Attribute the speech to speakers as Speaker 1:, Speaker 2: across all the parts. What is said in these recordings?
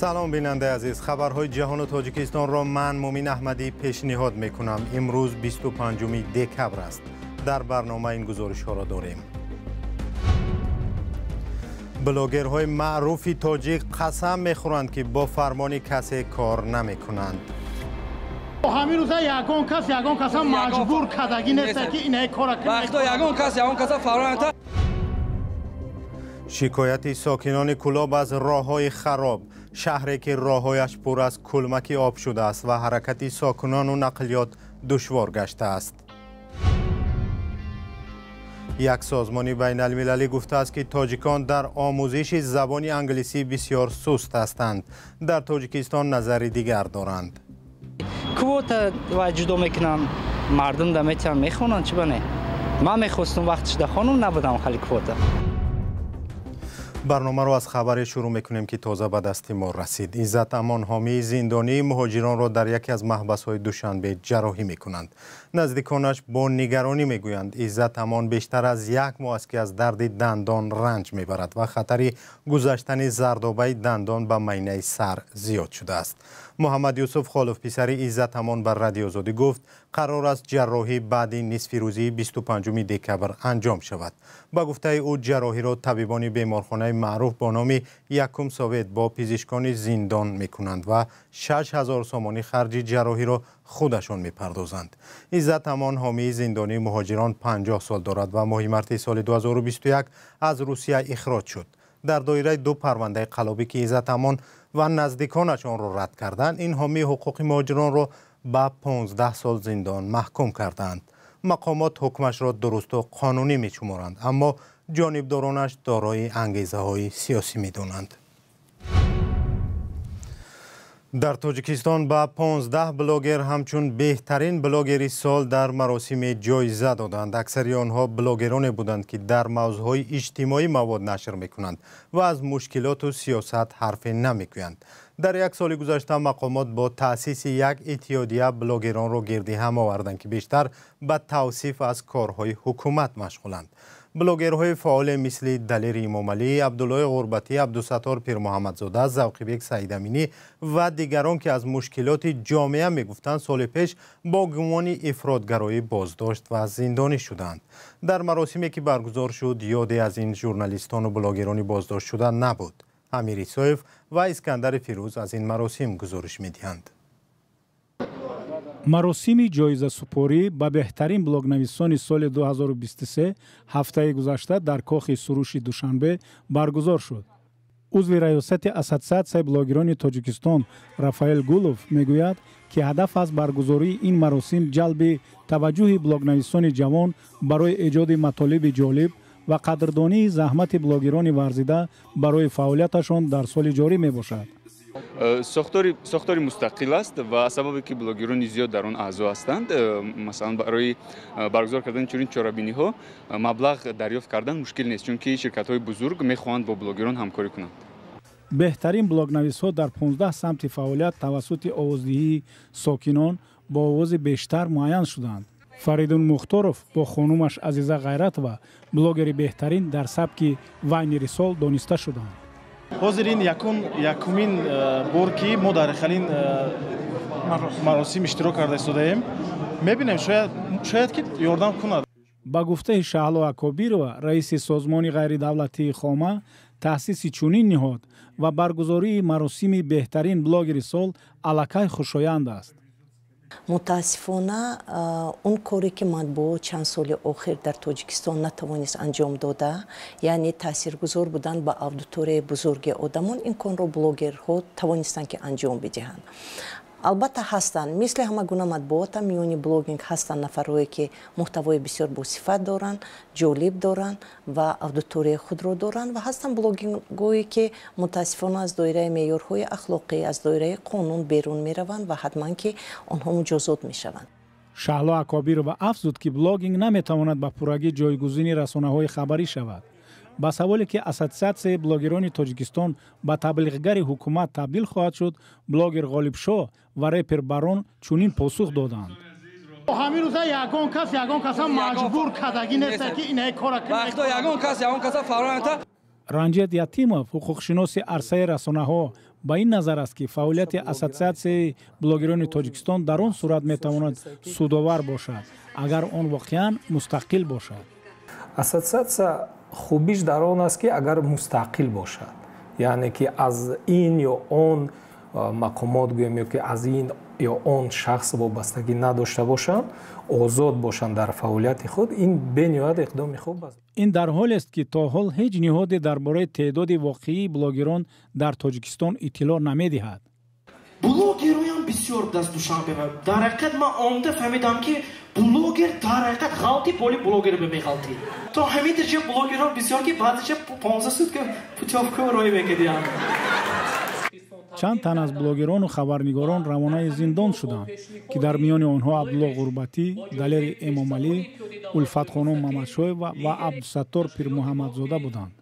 Speaker 1: Салом, бинандаи азиз. Хабарҳои ҷаҳону Тоҷикистонро ман, Мумин Аҳмадӣ, пешниҳод мекунам. Имрӯз 25 декабр аст. Дар барнома ин гузоришҳоро дорем. Блогерҳои маъруфи тоҷик қасам мехӯранд, ки бо фармони касе кор намекунанд.
Speaker 2: Ҳамин рӯза ягон кас ягон каса маҷбур кардагӣ нест, ки инаи кора.
Speaker 3: Ягон кас ягон каса фармон.
Speaker 1: Шикояти сокинони Кӯлоб аз роҳҳои хароб. Шаҳре ки роҳҳояш пур аз кӯлмаки об шудааст ва ҳаракати сокинону нақлиёт душвор гаштааст. Як созмони байналмилалӣ гуфтааст, ки тоҷикон дар омӯзиши забони англисӣ бисёр суст ҳастанд. Дар Тоҷикистон назари дигар доранд.
Speaker 4: Квота ва ҷудо мекунанд, мардум да метиҳанд, мехонанд, чӣ бане? Ман мехостум вақтш да хонум, набудам хали квота.
Speaker 1: Барномаро аз хабаре шурӯъ мекунем, ки тоза ба дасти мо расид. Иззат Амон, ҳомии зиндонии муҳоҷиронро дар яке аз маҳбасҳои Душанбе ҷарроҳӣ мекунанд. Наздиконаш бо нигаронӣ мегӯянд, Иззат Амон бештар аз як моҳ аст, ки аз дарди дандон ранҷ мебарад ва хатари гузаштани зардобаи дандон ба майнаи сар зиёд шудааст. Муҳаммад Юсуф Холов, писари Иззат Амон, бар Радиои Озодӣ гуфт, қарор аст ҷарроҳӣ баъди нисфи рӯзии 25 декабр анҷом шавад. Ба гуфтаи ӯ, ҷарроҳиро табибони беморхонаи маъруф бо номи Якум Совет бо пизишкони зиндон мекунанд ва 6000 сомонӣ харҷи ҷарроҳиро худашон мепардозанд. Иззат Амон, ҳомии зиндонии муҳоҷирон, 50 сол дорад ва моҳи марти соли 2021 аз Русия ихроҷ шуд. Дар доираи ду парвандаи қаллобӣ, ки Иззат Амон ва наздиконаш онро рад карданд, ин ҳомии ҳуқуқи муҳоҷиронро ба 15 сол зиндон маҳкум карданд. Мақомот ҳукмашро дурусту қонунӣ мешуморанд, аммо ҷонибдоронаш дорои ангезаҳои сиёсӣ медонанд. Дар Тоҷикистон ба 15 блогер ҳамчун беҳтарин блогери сол дар маросиме ҷоиза доданд. Аксари онҳо блогероне буданд, ки дар мавзӯъҳои иҷтимоӣ мавод нашр мекунанд ва аз мушкилоту сиёсат ҳарфе намегӯянд. Дар як соли гузашта мақомот бо таъсиси як иттиҳодия блогеронро гирди ҳам оварданд, ки бештар ба тавсиф аз корҳои ҳукумат машғуланд. Блогерҳои фаъоле мисли Далери Имомалӣ, Абдуллои Ғурбатӣ, Абдусаттор Пирмуҳаммадзода, Завқибек Саидаминӣ ва дигарон, ки аз мушкилоти ҷомеа мегуфтанд, соли пеш бо гумони ифротгароӣ боздошт ва зиндонӣ шуданд. Дар маросиме, ки баргузор шуд, ёде аз ин журналистону блогерони боздоштшуда набуд. Амир Исоев ва Искандари Фирӯз аз ин маросим гузориш медиҳанд.
Speaker 5: Маросими ҷоизасупорӣ ба беҳтарин блогнависони соли 2023 ҳафтаи гузашта дар Кохи Суруши Душанбе баргузор шуд. Узви раёсати Ассотсиатсияи блогерони Тоҷикистон Рафаэл Гулов мегӯяд, ки ҳадаф аз баргузории ин маросим ҷалби таваҷҷӯҳи блогнависони ҷавон барои эҷоди матолиби ҷолиб ва қадрдонии заҳмати блогерони варзида барои фаъолияташон дар соли ҷорӣ мебошад.
Speaker 6: Сохтори мустақил аст ва сабабе ки блогерони зиёд дар он аъзо ҳастанд, масалан, барои баргузор кардани чунин чорабиниҳо маблағ дарёфт кардан мушкил нест, чунки ширкатҳои бузург мехоҳанд бо блогерон ҳамкорӣ кунанд.
Speaker 5: Беҳтарин блогнависҳо дар 15 самти фаъолият тавассути овоздиҳии сокинон бо овози бештар муайян шуданд. Фаридун Мухторов бо хонумаш Азиза Ғайратова блогери беҳтарин дар сабки вайнери сол дониста шуданд.
Speaker 7: Ҳозир ин якумин бор, ки мо дар халин маросим иштирок карда истодаем. Мебинем, шояд ки ёрдам кунад.
Speaker 5: Ба гуфтаи Шаҳло Акобирова, раиси созмони ғайридавлатии Хома, таъсиси чунин ниҳод ва баргузории маросими беҳтарин блогери сол аллакай хушоянд аст.
Speaker 8: Мутаассифона, он коре, ки матбуот чанд соли охир дар Тоҷикистон натавонист анҷом дода, яъне таъсиргузор будан ба аудиторияи бузурги одамон, ин корро блогерҳо тавонистанд, ки анҷом бидиҳанд. Албатта, ҳастанд, мисли ҳама гуна матбуота, миёни блогинг ҳастанд нафарҳое, ки муҳтавои бисёр босифат доранд, ҷолиб доранд ва аудиторияи худро доранд, ва ҳастанд блогингҳое, ки мутаассифона аз доираи меъёрҳои ахлоқӣ, аз доираи қонун берун мераванд ва ҳатман ки онҳо муҷозот мешаванд.
Speaker 5: Шаҳло Акобирова афзуд, ки блогинг наметавонад ба пуррагӣ ҷойгузини расонаҳои хабарӣ шавад. Ба саволе, ки Ассотсиатсияи блогерони Тоҷикистон ба таблиғгари ҳукумат табдил хоҳад шуд, блогер Ғолибшоҳ ва репер Барон чунин посух доданд.
Speaker 2: Ҳамин рӯза ягон кас ягон каса маҷбур кардагӣ нест, ки инаи кора.
Speaker 3: Ягон кас ягон каса фармон.
Speaker 5: Ранҷет Ятимов, ҳуқуқшиноси арсаи расонаҳо Ба ин назар аст, ки фаъолияти Ассотсиатсияи блогерони Тоҷикистон дар он сурат метавонад судовар бошад, агар он воқеан мустақил бошад.
Speaker 9: Ассотсиатсия хубиш дар он аст, ки агар мустақил бошад, яъне ки аз ин ё он мақомот гӯем ё ки аз ин ё он шахс вобастагӣ надошта бошанд, озод бошанд дар фаъолияти худ, ин бениҳоят иқдоми хуб аст.
Speaker 5: Ин дар ҳолест, ки то ҳол ҳеҷ ниҳоде дар бораи теъдоди воқеии блогерон дар Тоҷикистон иттилоъ намедиҳад.
Speaker 10: Блогероям бисёр даст Душанбе. Дар ҳақиқат ман омда фаҳмидам, ки блогер дар ҳақиқат ғалти боли блогер меғалтӣ. То ҳамин дараҷа блогерҳо бисёр, ки баъзеша 15 сутка путёвка рой мекардиям.
Speaker 5: Чанд тан аз блогерону хабарнигорон равонаи зиндон шуданд, ки дар миёни онҳо Абдулло Ғурбатӣ, Далери Эмомалӣ, Улфатхонум Мамадшоева ва Абдусаттор Пирмуҳаммадзода буданд.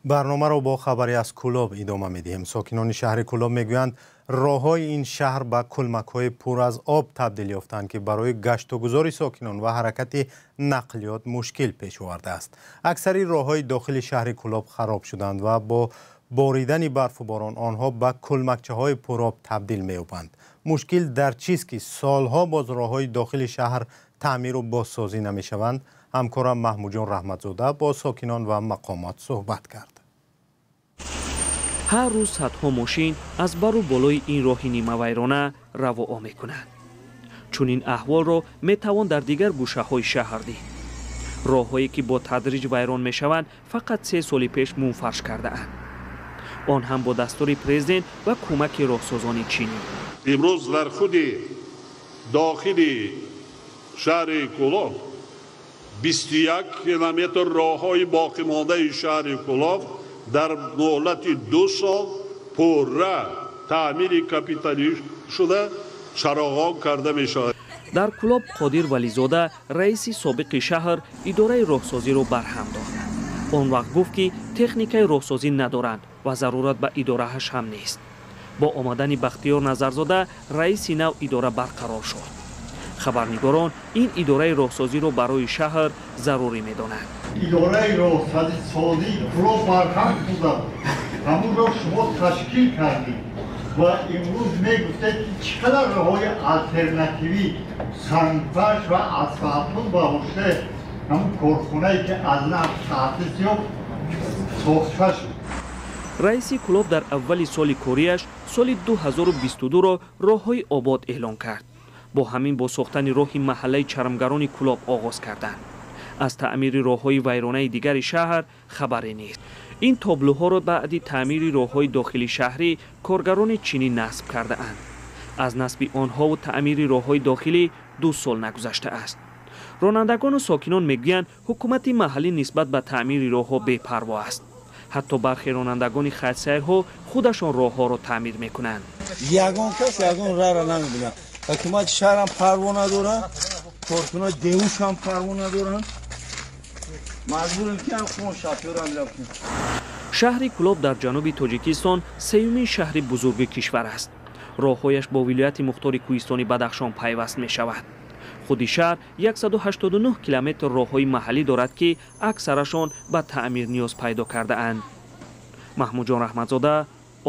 Speaker 1: Барномаро бо хабаре аз Кӯлоб идома медиҳем. Сокинони шаҳри Кӯлоб мегӯянд, роҳҳои ин шаҳр ба кӯлмакҳои пур аз об табдил ёфтанд, ки барои гаштугузори сокинон ва ҳаракати нақлиёт мушкил пеш овардааст. Аксари роҳҳои дохили шаҳри Кӯлоб хароб шуданд ва бо боридани барфу борон онҳо ба кӯлмакчаҳои пуроб табдил меёбанд. Мушкил дар чист, ки солҳо боз роҳҳои дохили шаҳр таъмиру бозсозӣ намешаванд? Ҳамкорам Маҳмудҷон Раҳматзода бо сокинон ва мақомот суҳбат кард.
Speaker 11: Ҳар рӯз садҳо мошин аз бару болои ин роҳи нимавайрона равоа мекунанд. Чунин аҳволро метавон дар дигар гӯшаҳои шаҳр дид. Роҳҳое ки бо тадриҷ вайрон мешаванд, фақат 3 соли пеш мунфарш кардаанд. Он ҳам бо дастури президент ва кӯмаки роҳсозони чинӣ.
Speaker 12: Имрӯз дар худи дохили шаҳри Кӯлоб 21 километр роҳҳои боқимондаи шаҳри Кӯлоб дар муҳлати 2 сол пурра таъмири капиталӣ шуда чароғон карда мешавад.
Speaker 11: Дар Кӯлоб Қодир Вализода, раиси собиқи шаҳр, идораи роҳсозиро барҳам дод. Он вақт гуфт, ки техникаи роҳсозӣ надоранд ва зарурат ба идорааш ҳам нест. Бо омадани Бахтиёр Назарзода, раиси нав, идора барқарор шуд. Хабарнигорон ин идораи роҳсозиро барои шаҳр зарурӣ медонанд.
Speaker 13: Идораи роҳсозии Кӯлоб барҳам буда, ҳамонро шумо ташкил кардед ва имрӯз мегуфтед, ки чӣ қадар роҳҳои алтернативӣ, сангфарш ва асфалтон ба воситаи ҳамон корхонае, ки аз нав таъсис ёфт, сохта шуд.
Speaker 11: Раиси Кӯлоб дар аввали соли кориаш соли 2022-ро роҳҳои обод эълон кард. Бо ҳамин бо сохтани роҳи маҳаллаи чармгарони Кӯлоб оғоз карданд. Аз таъмири роҳҳои вайронаи дигари шаҳр хабаре нест. Ин тоблуҳоро баъди таъмири роҳҳои дохили шаҳрӣ коргарони чинӣ насб кардаанд. Аз насби онҳову таъмири роҳҳои дохилӣ 2 сол нагузаштааст. Ронандагону сокинон мегӯянд, ҳукумати маҳаллӣ нисбат ба таъмири роҳҳо бепарво аст. Ҳатто бархе ронандагони хатсайрҳо худашон роҳҳоро таъмир мекунанд.
Speaker 14: Ягон кас ягон раҳро намебинад. Ҳукумати шаҳрам парво надорад, коркунои деҳушам парво надоранд. Маҷбурем ки ҳам хун шофёрам рафтем.
Speaker 11: Шаҳри Кӯлоб дар ҷануби Тоҷикистон сеюмин шаҳри бузурги кишвар аст. Роҳҳояш бо вилояти мухтори кӯҳистони Бадахшон пайваст мешавад. Худи шаҳр 189 километр роҳҳои маҳаллӣ дорад, ки аксарашон ба таъмир ниёз пайдо кардаанд. Маҳмудҷон Раҳматзода,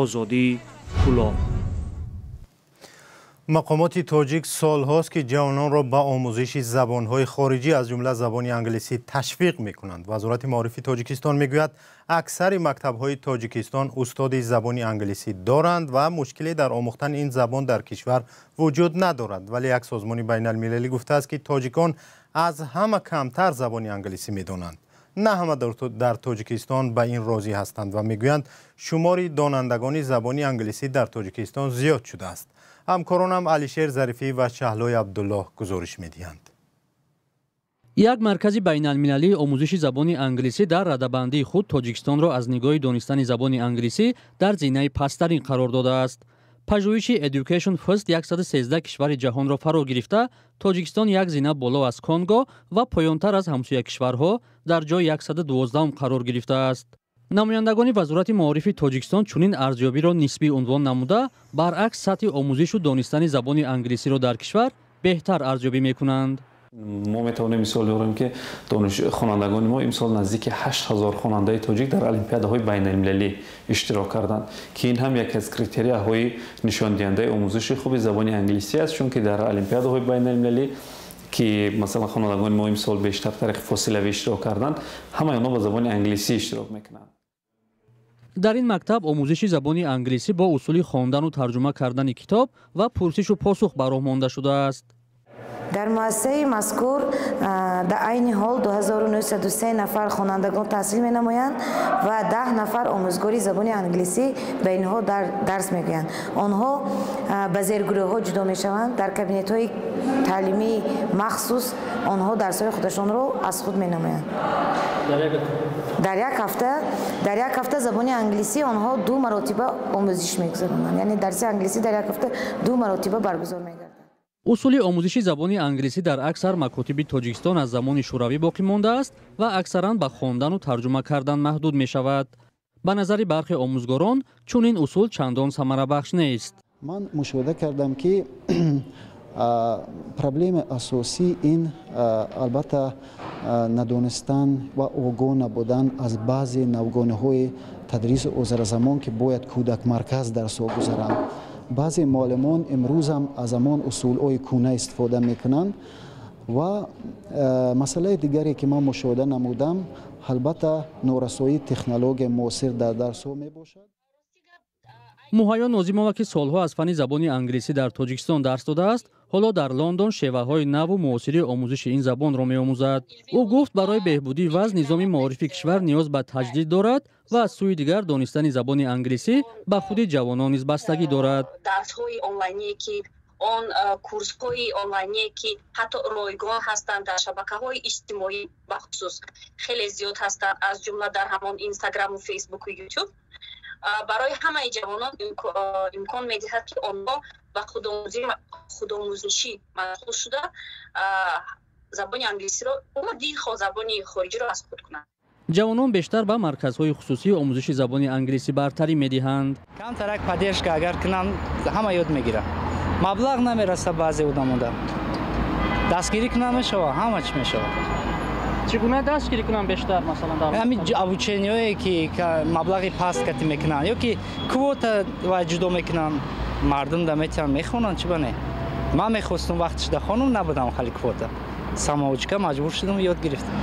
Speaker 11: Озодӣ, Кӯлоб.
Speaker 1: Мақомоти тоҷик солҳост, ки ҷавононро ба омӯзиши забонҳои хориҷӣ, аз ҷумла забони англисӣ, ташвиқ мекунанд. Вазорати маорифи Тоҷикистон мегӯяд, аксари мактабҳои Тоҷикистон устоди забони англисӣ доранд ва мушкиле дар омӯхтани ин забон дар кишвар вуҷуд надорад. Вале як созмони байналмилалӣ гуфтааст, ки тоҷикон аз ҳама камтар забони англисӣ медонанд. На ҳама дар Тоҷикистон ба ин розӣ ҳастанд ва мегӯянд, шумори донандагони забони англисӣ дар Тоҷикистон зиёд шудааст. Ҳамкоронам Алишер Зарифӣ ва Шаҳлои Абдуллоҳ гузориш медиҳанд.
Speaker 15: Як маркази байналмилалии омӯзиши забони англисӣ дар радабандии худ Тоҷикистонро аз нигоҳи донистани забони англисӣ дар зинаи пасттарин қарор додааст. Пажӯҳиши Education First 113 кишвари ҷаҳонро фаро гирифта, Тоҷикистон як зина боло аз Конго ва поёнтар аз ҳамсоя кишварҳо дар ҷои 112 қарор гирифтааст. Намояндагони Вазорати маорифи Тоҷикистон чунин арзёбиро нисбӣ унвон намуда, баръакс сатҳи омӯзишу донистани забони англисиро дар кишвар беҳтар арзёбӣ мекунанд.
Speaker 16: Мо метавонем мисол биёрем, ки хонандагони мо имсол наздики 8000 хонандаи тоҷик дар олимпиадаҳои байналмилалӣ иштирок карданд, ки ин ҳам яке аз критерияҳои нишондиҳандаи омӯзиши хуби забони англисӣ аст, чунки дар олимпиадаҳои байналмилалӣ, ки масалан хонандагони мо имсол бештар тариқи фосилавӣ иштирок карданд, ҳамаи онҳо ба забони англисӣ иштирок мекунанд.
Speaker 15: Дар ин мактаб омӯзиши забони англисӣ бо усули хондану тарҷума кардани китоб ва пурсишу посух ба роҳ монда шудааст.
Speaker 17: Дар муассисаи мазкур дар айни ҳол 2903 нафар хонандагон таҳсил менамоянд ва 10 нафар омӯзгори забони англисӣ ба инҳо дарс мегӯянд. Онҳо ба зергурӯҳҳо ҷудо мешаванд. Дар кабинетҳои таълимии махсус онҳо дарсҳои худашонро аз худ менамоянд. Дар як ҳафта забони англисӣ онҳо 2 маротиба омӯзиш мегузаронанд, яъне дарси англисӣ дар як ҳафта 2 маротиба баргузор мегардад.
Speaker 15: Усули омӯзиши забони англисӣ дар аксар макотиби Тоҷикистон аз замони шӯравӣ боқӣ мондааст ва аксаран ба хондану тарҷума кардан маҳдуд мешавад. Ба назари бархе омӯзгорон чунин усул чандон самарабахш нест.
Speaker 18: Ман мушоҳида кардам, ки проблеми асосӣ ин албатта надонистан ва огоҳ набудан аз баъзе навгониҳои тадриси озаразамон, ки бояд кӯдакмарказ дарсҳо гузаранд. Баъзе муаллимон имрӯзам аз ҳамон усулҳои кӯна истифода мекунанд. Ва масъалаи дигаре, ки ман мушоҳида намудам, албатта норасоии технологияи муосир дар дарсҳо мебошад.
Speaker 15: Муҳайё Нозимова, ки солҳо аз фанни забони англисӣ дар Тоҷикистон дарс додааст, ҳоло дар Лондон шеваҳои наву муосири омӯзиши ин забонро меомӯзад. Ӯ гуфт, барои беҳбудии вазъ низоми маорифи кишвар ниёз ба таҷдид дорад ва аз сӯи дигар донистани забони англисӣ ба худи ҷавонон низ бастагӣ дорад.
Speaker 19: Дарсҳои онлайние, ки он курсҳои онлайние, ки ҳатто ройгон ҳастанд дар шабакаҳои иҷтимоӣ, бахусус хеле зиёд ҳастанд, аз ҷумла дар ҳамон Инстаграму Фейсбуку Ютуб, барои ҳамаи ҷавонон имкон медиҳад, ки онҳо ба худомӯзишӣ машғул шуда забони англисиро, дилхоҳ забони хориҷиро аз худ кунанд.
Speaker 15: Ҷавонон бештар ба марказҳои хусусии омӯзиши забони англисӣ бартарӣ медиҳанд.
Speaker 4: Камтарак поддержка агар кунам, ҳама ёд мегирам. Маблағ намераса баъзе одамода. Дастгирӣ кунам мешава, ҳама чӣ мешава.
Speaker 15: Чӣ гуна дастгирӣ кунам бештар, масалан, дар
Speaker 4: ҳамин обучениҳое, ки маблағи паст кати мекунанд ё ки квота ва ҷудо мекунанд, мардум да метиҳанд, мехонанд, чӣ ба не? Ман мехостум вақтиш да хонум, набудам хали квота. Самоучка маҷбур шудам, ёд гирифтам.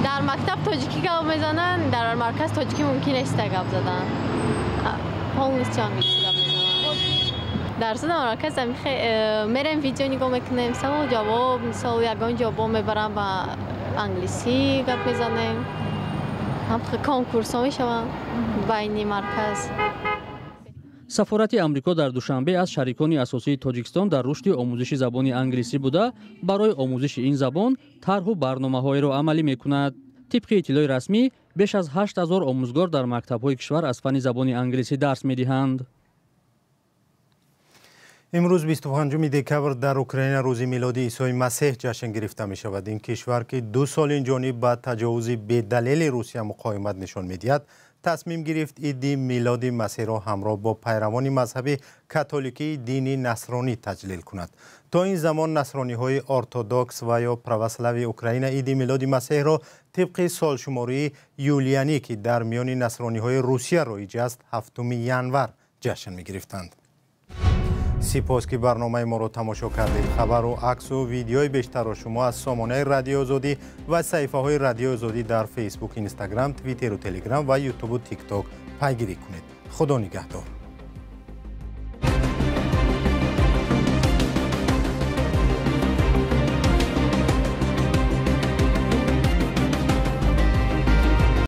Speaker 20: Дар мактаб тоҷикӣ гап мезананд, дар марказ тоҷикӣ мумкин нест гап задан. Полностью англисӣ гап мезананд. Дарсо дар марказ мерем, видео нигоҳ мекунем, савол ҷавоб, мисол ягон ҷавобо мебарам, ба англисӣ гап мезанем. Конкурсҳо мешаванд байни марказ.
Speaker 15: Сафорати Амрико дар Душанбе аз шарикони асосии Тоҷикистон дар рушди омӯзиши забони англисӣ буда, барои омӯзиши ин забон тарҳу барномаҳоеро амалӣ мекунад. Тибқи иттилои расмӣ, беш аз 8000 омӯзгор дар мактабҳои кишвар аз фанни забони англисӣ дарс медиҳанд.
Speaker 1: Имрӯз 25 декабр дар Украина рӯзи милоди Исои Масеҳ ҷашн гирифта мешавад. Ин кишвар, ки 2 сол инҷониб ба таҷовузи бедалели Русия муқовимат нишон медиҳад, тасмим гирифт иди милоди Масеҳро ҳамроҳ бо пайравони мазҳаби католикии дини насронӣ таҷлил кунад. То ин замон насрониҳои ортодокс ва ё православи Украина иди милоди Масеҳро тибқи солшумории юлианӣ, ки дар миёни насрониҳои Русия роиҷ аст, 7 январ ҷашн мегирифтанд. Сипос, ки барномаи моро тамошо кардед. Хабару аксу видеои бештарро шумо аз сомонаи Радиои Озодӣ ва саҳифаҳои Радиои Озодӣ дар Фейсбук, Инстаграм, Твиттеру Телеграм ва Ютубу Тикток пайгирӣ кунед. Худо нигаҳдор.